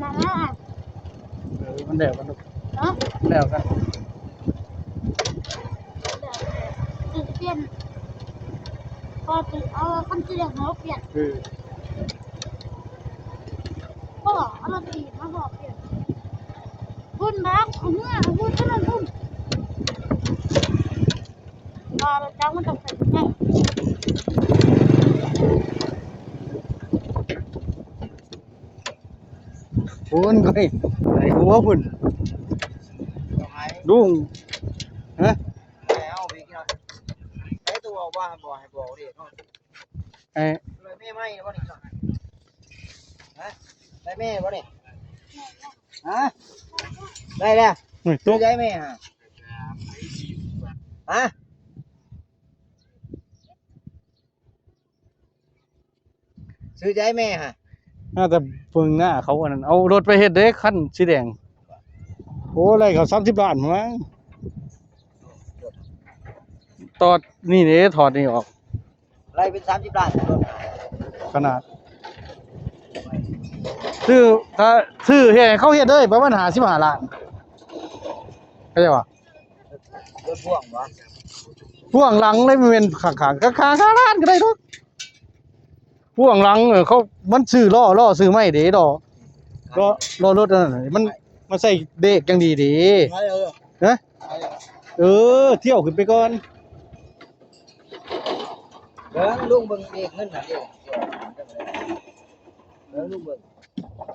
ມາແລ້ວ ເອີ ມັນແລ້ວກັນລູກ ເນາະ ແລ້ວກັນ ຊິປ່ຽນ ພໍຊິເອົາຄັນຊິໄດ້ຫົວປ່ຽນ ເອີ ບໍ່ ເອົາລົດຖີບມາພໍປ່ຽນ ພຸ້ນບາງ ເອົາເມືອ ເອົາພຸ້ນ ເອົາພຸ້ນ ວ່າລົດຈັກມັນຕ້ອງໃສ່ ພຸ້ນ ໄປຫົວພຸ້ນ ລຸງ ຮະ ໃຫ້ເອົາໄປກິນເນາະ ໃຫ້ຕົວວ່າບໍ່ໃຫ້ບອກເດ້ເນາະ ໃຫ້ ໄດ້ແມ່ໃໝ່ບໍ່ນີ້ເນາະ ຮະ ໄດ້ແມ່ບໍ່ນີ້ ຮະ ໄດ້ແລ້ວ ໂອ້ຍ ຕົກໃຫຍ່ແມ່ ຮະ ຮະ. ຊື້ໃຈແມ່ຫະ ໜ້າຈະເບິ່ງໜ້າເຂົາອັນນັ້ນ ເອົາລົດໄປເຮັດເດ້ ຄັນສີແດງ ໂອ້ ໄລ່ເຂົາສາມສິບລ້ານພຸ້ນມັ້ງ ຕອດນີ້ເດ້ ຖອດນີ້ອອກ ໄລ່ເປັນສາມສິບລ້ານ ຂະໜາດ ຊື້ ຖ້າຊື້ເຮັດໃຫ້ເຂົາເຮັດເລີຍ ປະມານຫ້າສິບຫ້າລ້ານ ເຂົ້າໃຈບໍ່? ລົດພ່ວງບໍ່? ພ່ວງຫຼັງເລີຍ ບໍ່ແມ່ນຂ້າງໆ ຂ້າງໆ ຫ້າລ້ານກໍໄດ້ດອກ ພ່ວງຫຼັງ ເອີ ເຂົາ ມັນຊື້ລໍ້ ລໍ້ຊື້ໄມ້ເດ້ ລໍ້ ລໍ້ ລໍ້ລົດອັນນັ້ນ ມັນ ມັນໃສ່ເບຣກຢ່າງດີເດ້ ໄປເອີ ຮະ ໄປເອີ ເອີ ທ່ຽວຂຶ້ນໄປກ່ອນ ເບິ່ງລຸງເບິ່ງເບຣກເງິນຫັ້ນເດ້ ເບິ່ງລຸງເບິ່ງ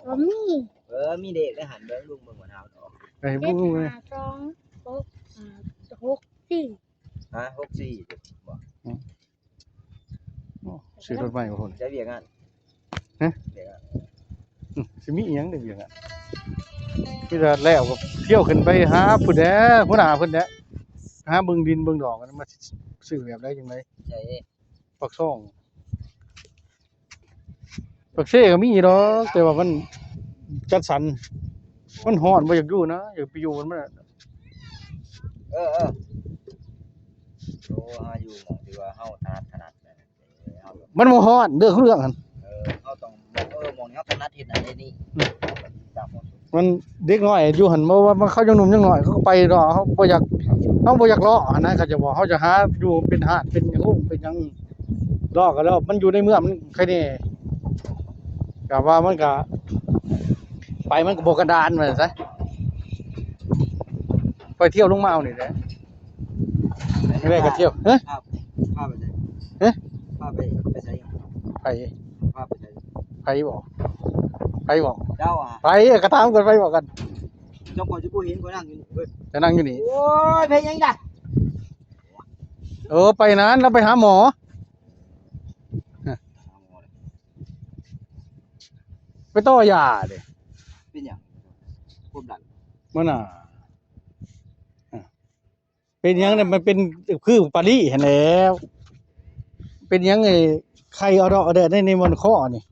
ບໍ່ມີ ເອີ ມີເດກໄດ້ຫັ້ນ ເບິ່ງລຸງເບິ່ງວ່າເອົາດອກ ໄປ ເຈັດ ເບິ່ງ ຫ້າ ສອງ ຫົກ ຫ້າ ຫົກ ສີ່ ຮະ ຫົກ ສີ່ ບໍ່ ອືມ ໂອ້ ຊື້ລົດໃໝ່ບໍ່ພຸ້ນ ໃຈວຽກງານ ຮະ ວຽກງານ ອືມ ຊິມີອີ່ຫຍັງເດວຽກງານ ມີແຕ່ແລ້ວກໍທ່ຽວຂຶ້ນໄປຫາພຸ້ນແຫຼະ ຫົວໜ້າເພິ່ນແຫຼະ ຫາເບິ່ງດິນເບິ່ງດອນ ມາຊື້ແບບໃດຈັ່ງໃດ ໃສ ປາກຊ່ອງ ປາກເຊກໍມີດອກ ແຕ່ວ່າມັນຈັດສັນ ມັນຮ້ອນ ບໍ່ຢາກຢູ່ນະ ຢາກໄປຢູ່ມັນ ເອີ ເອີ ໂອ້ ເຮົາຢູ່ໝ່ອງທີ່ວ່າເຮົາຖະໜັດ ຖະໜັດ ເອີ ເຮົາ ມັນບໍ່ຮ້ອນ ເລື່ອງຂອງເລື່ອງຫັ້ນ ເອີ ເຮົາຕ້ອງ ເອີ ໝ່ອງທີ່ເຮົາຖະໜັດເຮັດນັ້ນເຮັດນີ້ ອືມ ມັນເດັກນ້ອຍຢູ່ຫັ້ນ ບໍ່ວ່າເຂົາຍັງໜຸ່ມຍັງນ້ອຍ ເຂົາກໍໄປເນາະ ເຮົາບໍ່ຢາກ ເຮົາບໍ່ຢາກເລາະຫັ້ນນະ ເຂົາຈະບອກ ເຮົາຈະຫາຢູ່ເປັນຮ້ານເປັນໂຮງເປັນຫຍັງ ເລາະກໍແລ້ວ ມັນຢູ່ໃນເມືອງມັນໃຄແດ່ ກະວ່າມັນກະ ໄປມັນກໍບໍ່ກັນດານວ່າຊັ້ນຊະ ໄປທ່ຽວລົງມາເອົານີ້ແຫຼະ ໄປກໍທ່ຽວ ຮະ ພາ ພາໄປໃສ ຮະ ພາໄປ ໄປໃສ ໃຜ ພາໄປໃສ ໃຜບໍ ໃຜບໍ ເຈົ້າອະ ໃຜ ກະຖາມກ່ອນ ໃຜບໍກັນ ເຈົ້າກໍຊິບໍ່ເຫັນ ຂ້ອຍນັ່ງຢູ່ນີ້ເວີຍ ຈະນັ່ງຢູ່ນີ້ ໂອ້ຍ ເປັນຫຍັງລະ ເອີ ໄປນັ້ນ ລາວໄປຫາໝໍ ໄປຕໍ່ຢາເດ້ ເປັນຫຍັງ ຄວາມດັນ ມັນນະ ເປັນຫຍັງນີ້ ມັນເປັນຄືປາລີຫັ້ນແຫຼ້ວ ເປັນຫຍັງໄອ້ໄຂ່ອະເດາະອະແດະໃນ ໃນມັນຄໍນີ້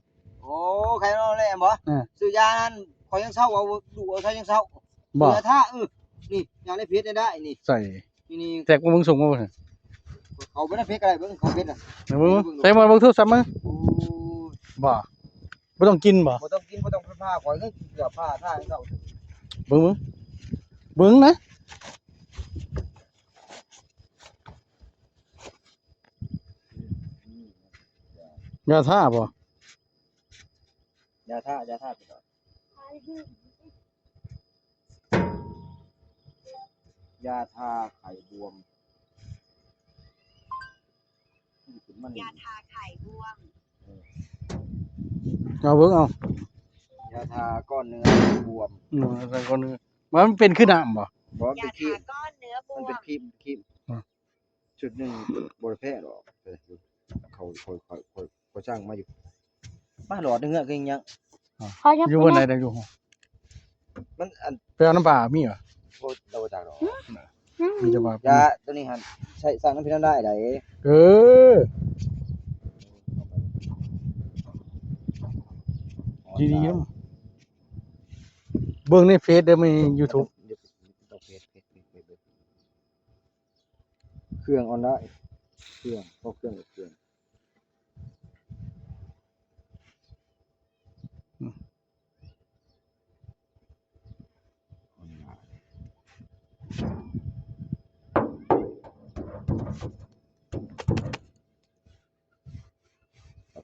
ໂອ້ ໄຂ່ອະເດາະອະແດະບໍ ເອີ ຊື້ຢານັ້ນ ຂ້ອຍຍັງເຊົາ ເອົາ ດູເອົາໃສ່ຍັງເຊົາ ບໍ່ ເສືອທາ ເອີ ນີ້ ຢາໃນເຟສໄດ້ນີ້ ໃສ່ ນີ້ ແທັກມາເບິ່ງ ສົ່ງມາເບິ່ງ ເອົາໄປໃນເຟສກໍໄດ້ ເບິ່ງເຂົ້າເຟສນະ ເບິ່ງ ເບິ່ງ ໃສ່ມາເບິ່ງໂທລະສັບມາ ໂອ້ຍ ບໍ່ ບໍ່ຕ້ອງກິນບໍ່ ບໍ່ຕ້ອງກິນ ບໍ່ຕ້ອງຜ່າ ຂ້ອຍກໍເກືອບຜ່າ ທ່າໃຫ້ເຂົາ ເບິ່ງ ເບິ່ງ ເບິ່ງນະ ຢາທາບໍ່ ຢາທາ ຢາທາໄປກ່ອນ ຢາທາໄຂ້ບວມ ຢາທາໄຂ້ບວມ ເອີ ເອົາເບິ່ງເອົາ ຢາທາກ້ອນເນື້ອບວມ ເອີ ຢາທາກ້ອນເນື້ອ ມັນເປັນຄືນ້ຳບໍ່ ບໍ່ ມັນເປັນຄຣີມ ຢາທາກ້ອນເນື້ອບວມ ມັນເປັນຄຣີມ ຄຣີມ ອືມ ຊຸດໜຶ່ງບໍ່ໄດ້ແພ້ດອກ ເອີ ເຂົາ ເຂົາ ເຂົາ ເຂົາສັ່ງມາຢູ່ ມາຫຼອດເຮືອນກໍຍັງ ຢູ່ບ່ອນໃດໄດ້ຢູ່ ມັນອັນ ໄປເອົານ້ຳປາມີຫວາ ໂອ້ ເຮົາບໍ່ຈັກດອກ ອືມ ມີແຕ່ວ່າ ຢາຕົວນີ້ຫັ້ນ ໃຊ້ສ້າງນ້ຳພິດນ້ຳໄດ້ໃດ ເອີ ດີໆນຳ ເບິ່ງໃນເຟສເດີ ມີຢູທູບ ເຄື່ອງອອນລາຍ ເຄື່ອງ ເພາະເຄື່ອງ ເຄື່ອງ ອືມ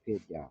ເພດຢາ.